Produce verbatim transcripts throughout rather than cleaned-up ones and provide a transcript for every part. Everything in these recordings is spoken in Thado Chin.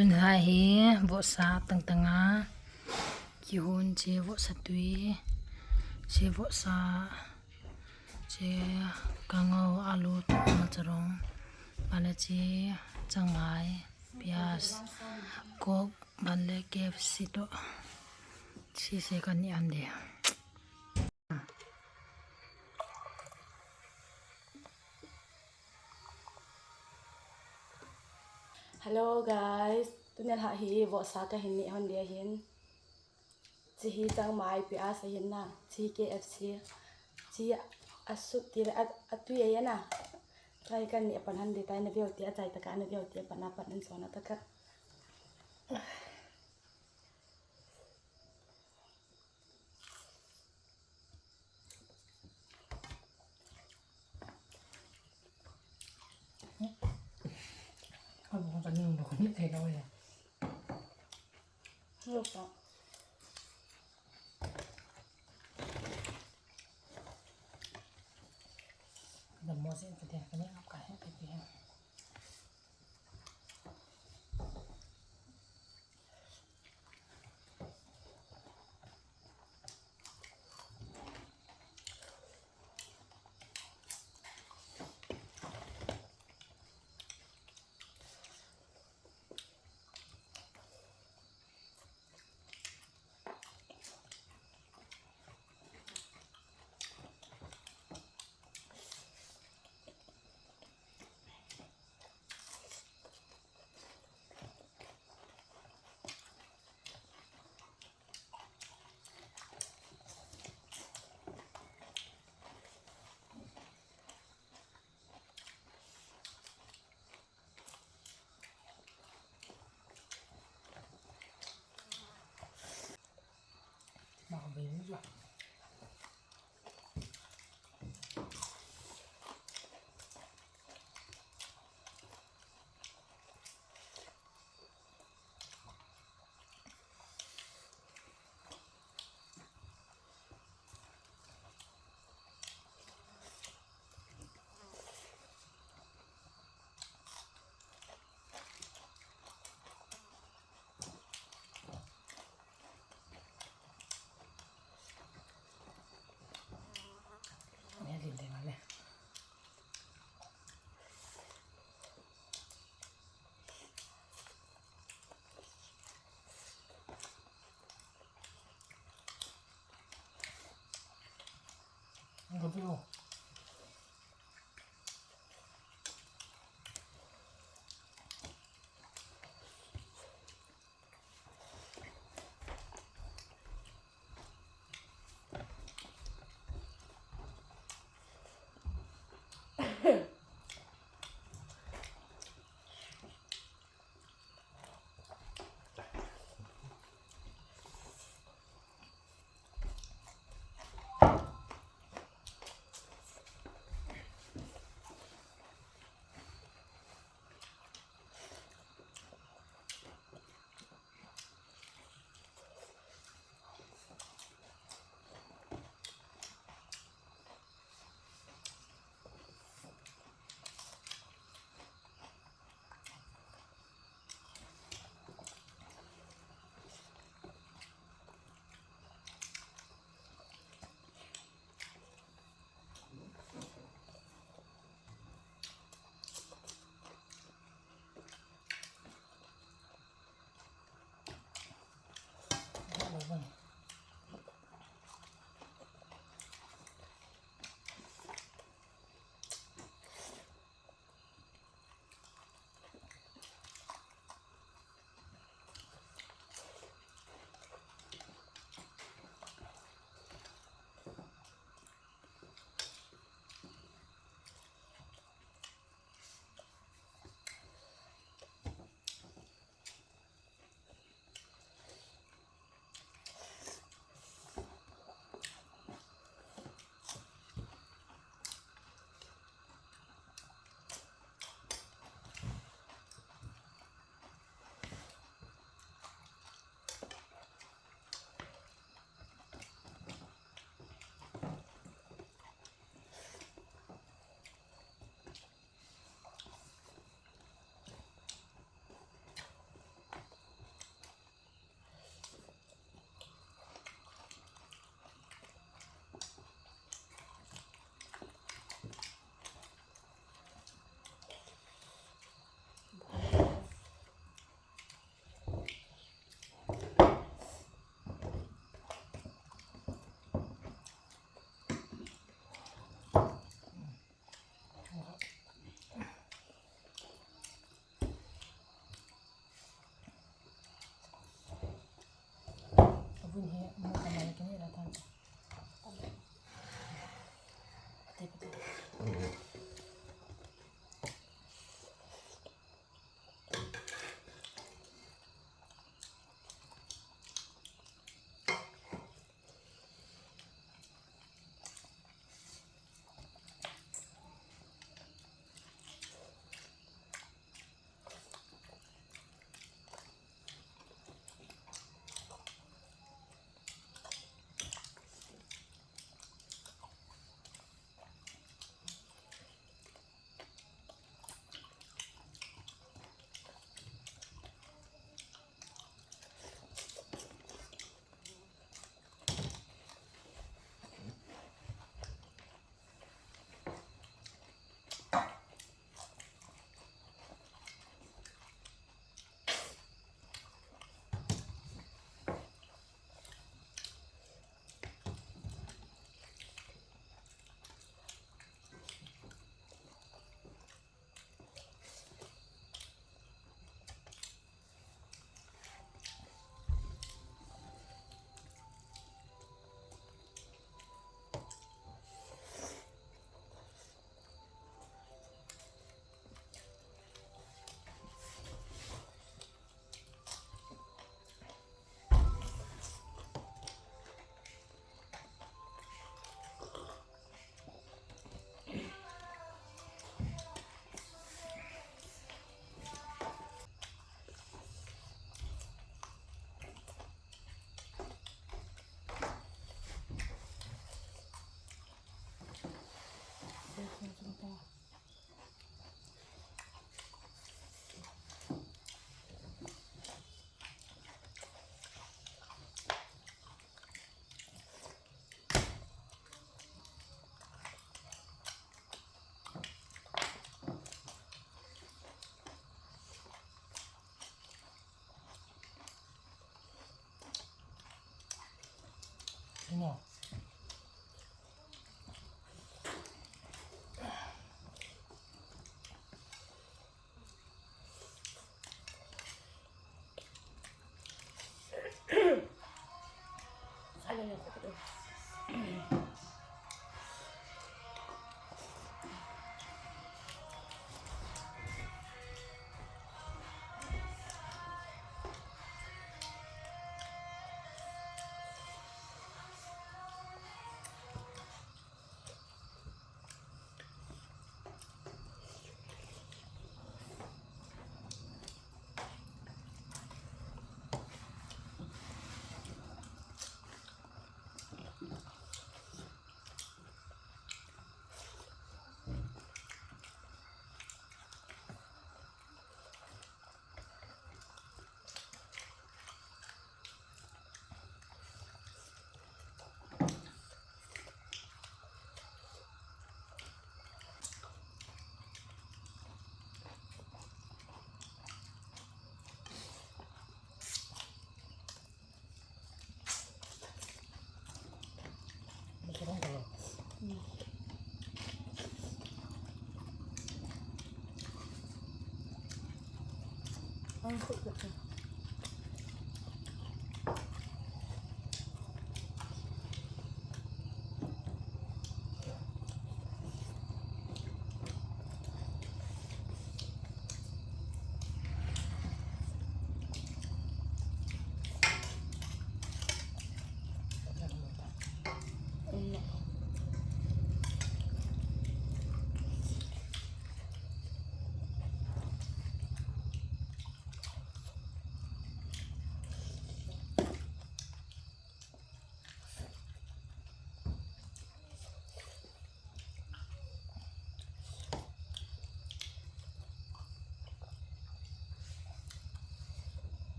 Tun hi vohsa tangtang a kihon, che vohsa tui, che vohsa, che kangou, alu toh, machorong, bale che changai, pias, coke, bale K F C toh. Sese kaneh an de. Hello guys, tunia hi vohsa kahin neh hon dia hin. Che hi changmai, pias ahin na, che hi K F C, che a soup ti le a, atui ahi na. Chai kaneh pan hon de tai, na veu ti a chai taka, na veu ti a pan a pan an sona taka.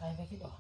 Kai ve kit o.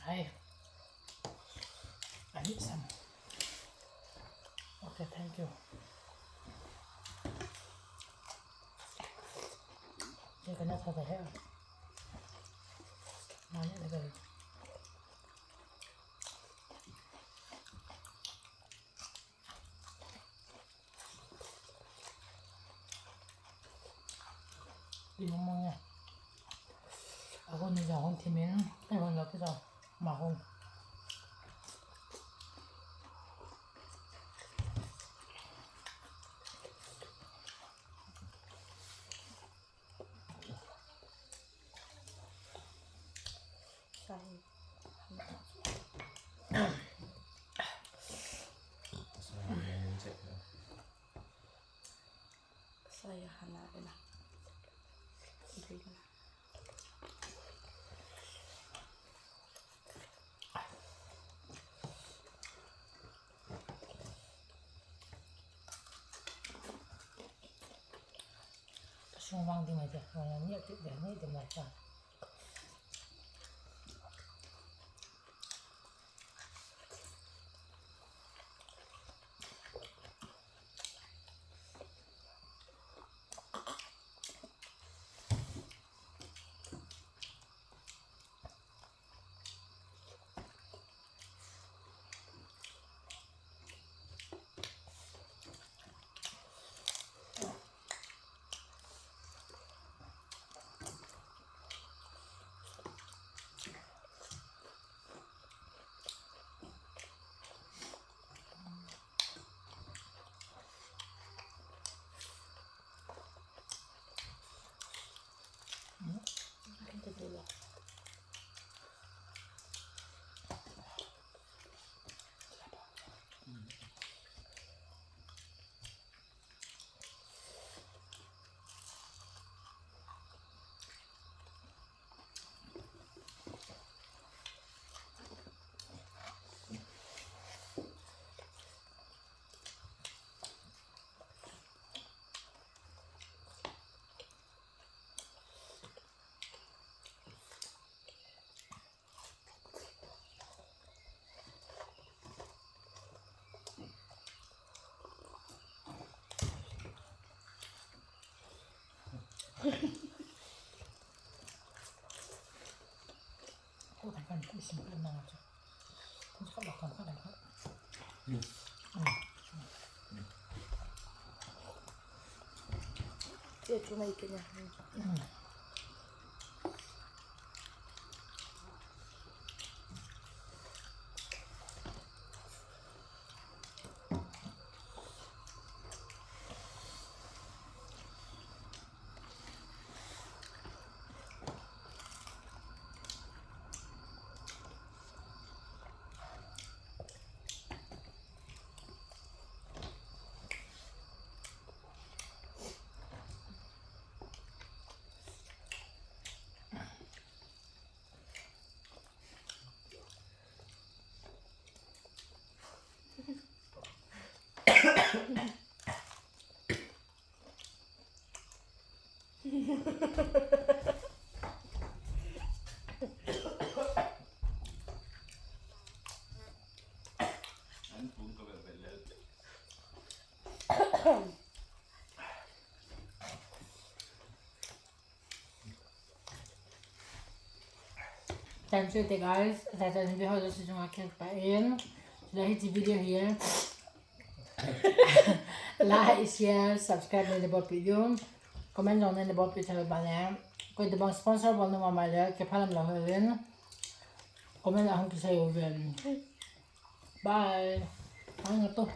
Hi. I need some. Okay, thank you. You're gonna have a hair. Mine is good. Ti mong mong e. Ahon ni ja hon thimin, ahon lo ti ja ma hon. Saya hana ina. Sung vang ding mai te, vang ni ti de ni de mai ta. Ko kan kan ku sim kan na cha. Ku sa la kan kan kan. Che chu mai ke nya. Thank you, guys. That's a video. This is my kids, but in the video here. Like, share, subscribe, and the video. Comment on the video. Koi tobang sponsor bol nung ahi le, kipah lam lou hel in. Comment a hung kisei uvin. Bye. Ang to.